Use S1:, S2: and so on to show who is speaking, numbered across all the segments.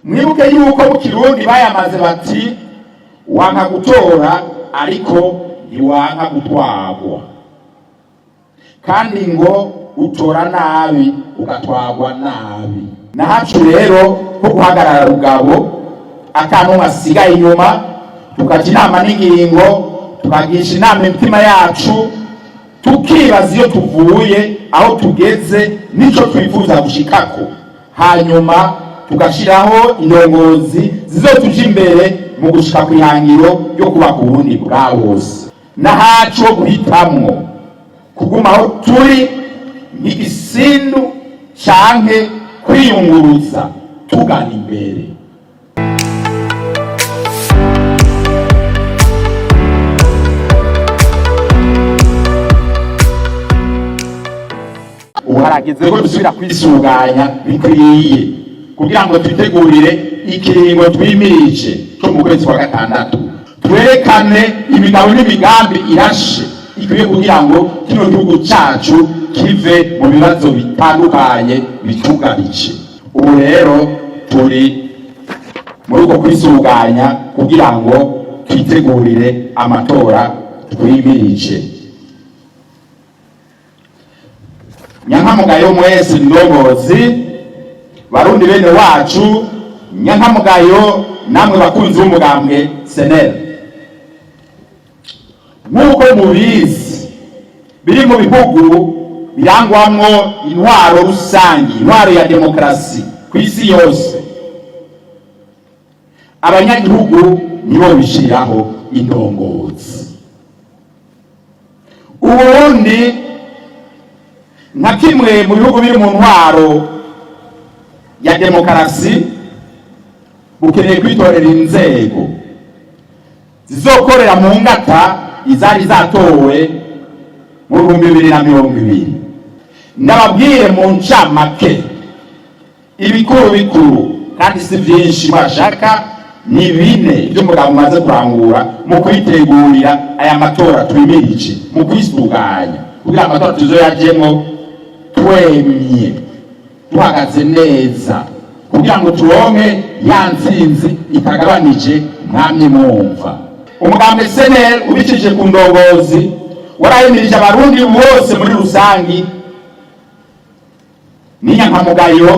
S1: Mwibuke yuko mu Kirundi bayamaze bati: "Wanka gutora ariko ntiwanka gutwagwa", kandi ngo utora nabi ugatwagwa nabi. Nahacu rero ko guhagarara rugabo, akantu asigaye inyuma, tukaja inama n'ingingo, tukagisha inama imitima yacu, tukibaza iyo tuvuye, aho tugeze n'ico twifuza gushikako, hanyuma tugashiraho indongozi zizotuja imbere mu gushika kw'ihangiro ryo kubaka Uburundi bwa bose. Nahacu ho guhitamwo kuguma aho turi nk'igisindu canke kwiyunguruza tugana imbere. Ubu harageze ko dusubira kwisuganya bikwiye kugira ngo twitegurire ikiringo twimirije cyo mu kwezi kwa gatandatu, twerekane imigabo n'imigambi irashe ikwiye kugira ngo kino gihugu cacu kive mu bibazo bitandukanye bitugarije. Ubu rero turi muri uko kwisuganya kugira ngo twitegurire amatora twimirije. Nyankamugayo mwese, ndongozi, Barundi bene wacu, nyankamugayo namwe bakunzi b'umugambwe CNL, nk'uko mubizi, biri mu bihugu birangwamwo intwaro rusangi, intwaro ya demokarasi ku isi yose, abanyagihugu nibo bishiriraho indongozi. Uburundi, nka kimwe mu bihugu biri mu ntwaro ya demokarasi, bukeneye kwitorera inzego zizokorera mu ngata izari zatowe mu 2020. Ndababwire mu ncamake ibikuru bikuru, kandi si byinshi mwashaka, ni bine ibyo umugabo umaze kurangura mu kwitegurira aya matora twimirije, mu kwisuganya kugira amatora tuzoyajemwo twemye, duhagaze neza, kugira ngo turonke ya ntsinzi itagabanije mwamye mwumva. Umugambi CNL, ubicishije ku ndongozi, warahimirije Abarundi bose muri rusangi n'inyankamugayo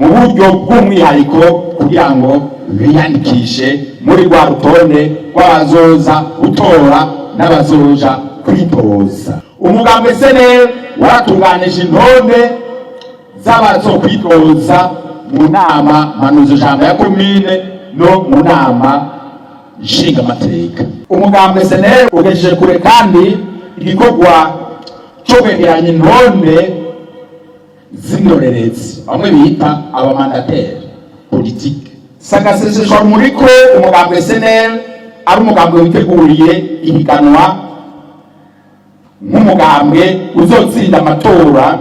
S1: mu buryo bw'umwihariko kugira ngo biyandikishe muri rwa rutonde rw'abazoza gutora n'abazoja kwitoza. Umugambi CNL waratunganije intonde z'abazokwitoza mu nama mpanuzajambo ya komine no mu nama nshingamateka. Umugambi CNL ugejeje kure kandi igikorwa cyo kwegeranya intonde z'indorerezi, bamwe bita abamandateri politike. Sagaseseshwa muri ko umugambi CNL ari umugambi witeguriye ihiganwa nk'umugambwe uzotsinda amatora,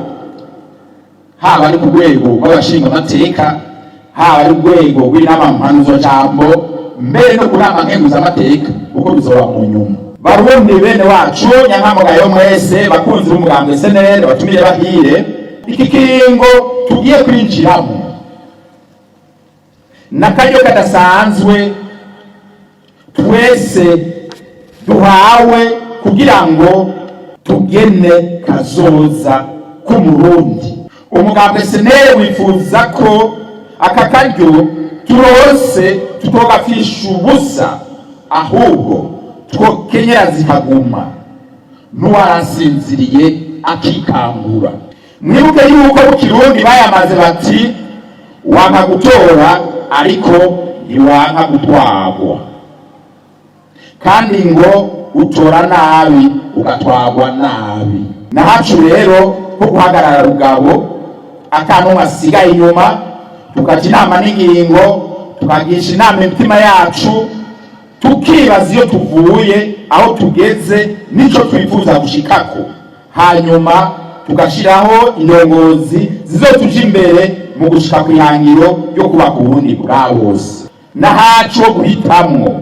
S1: haba ari ku rwego rw'abashingamateka, haba ari ku rwego rw'inama mpanuzajambo, mbere no ku nama nkenguzamateka, kuko bizoba mu nyuma. Barundi bene wacu, nyankamugayo mwese, bakunzi b'umugambwe CNL, batumire bahire, iki kiringo tugiye kwinjiramo n'akaryo kadasanzwe twese duhawe kugira ngo tugene kazoza k'Umurundi. Umugambwe CNL wifuza ko aka karyo turose tutogapfisha ubusa, ahubwo twokenyera zikaguma, n'uwarasinziriye akikangura. Mwibuke yuko mu Kirundi bayamaze bati: "Wanka gutora ariko ntiwanka gutwagwa", kandi ngo utora nabi ugatwagwa nabi. Nahacu rero ko guhagarara rugabo, akantu asigaye inyuma, tukaja inama n'ingingo, tukagisha inama imitima yacu, tukibaza iyo tuvuye, aho tugeze n'ico twifuza gushikako, hanyuma tugashiraho indongozi zizotuja imbere mu gushika kw'ihangiro ryo kubaka Uburundi bwa bose. Nahacu ho guhitamwo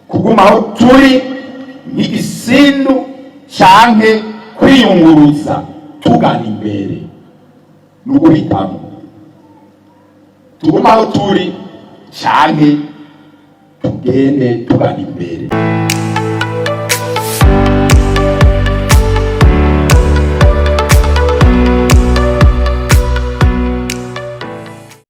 S1: kuguma aho turi nk'igisindu canke kwiyunguruza tugana imbere. Ni uguhitamo: tuguma aho turi. Canke tugende tugana imbere.